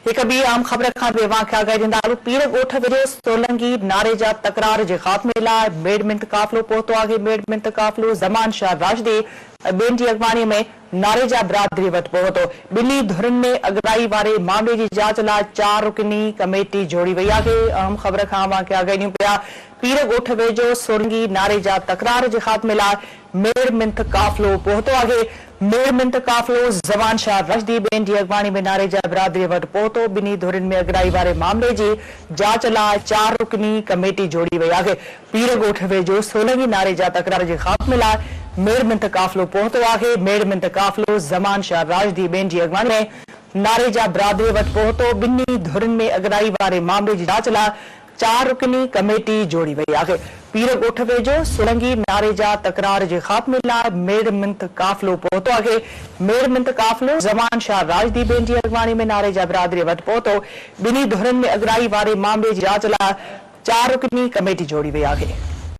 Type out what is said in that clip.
هڪ ٻي اهم خبر کان به اوهان کي آگاهي ڏيندا هلون، پير ڳوٺ ويجهو سولنگي ناريجا تڪرار جي خاتمي لاء ميڙ منٿ قافلو پهتو آهي، ميڙ منٿ قافلو زمان شاهه راشدي ۽ ٻين جي اڳواڻي ۾ ناريجا برادري وٽ پهتو، ٻنهي ڌرين ۾ اڳرائي واري معاملي جي جاچ لاء چار رڪني ڪميٽي جوڙي وئي آهي، اهم خبر کان اوهان کي آگاهي ڏيون پيا، پير ڳوٺ ويجهو سولنگي ناريجا تڪرار جي خاتمي لاء ميڙ منٿ قافلو پهتو آهي، ميڙ منٿ قافلو زمان شاهه راشدي ٻين جي اڳواڻي ۾ ناريجا برادري وٽ پهتو، ٻنهي ڌرين ۾ اڳرائي واري معاملي جي جاچ لاء چار رڪني ڪميٽي جوڙي وئي آهي، پير ڳوٺ ويجهو سولنگي ناريجا تڪرار جي خاتمي لاء ميڙ منٿ قافلو پهتو آهي، ميڙ منٿ قافلو زمان شاهه راشدي ٻين جي اڳواڻي ۾ ناريجا برادري وٽ پهتو، ٻنهي ڌرين ۾ اڳرائي واري معاملي جي جاچ لاء چار رڪني ڪميٽي جوڙي وئي آهي. پير ڳوٺ ويجهو سولنگي ناريجا تڪرار جي خاتمي لاء ميڙ منٿ قافلو پهتو آهي. ميڙ منٿ قافلو زمان شاهه راشدي ٻين جي اڳواڻي ۾ ناريجا برادري وٽ پهتو. ٻنهي ڌرين ۾ اڳرائي واري معاملي جي جاچ لاء چار رڪني ڪميٽي جوڙي وئي آهي.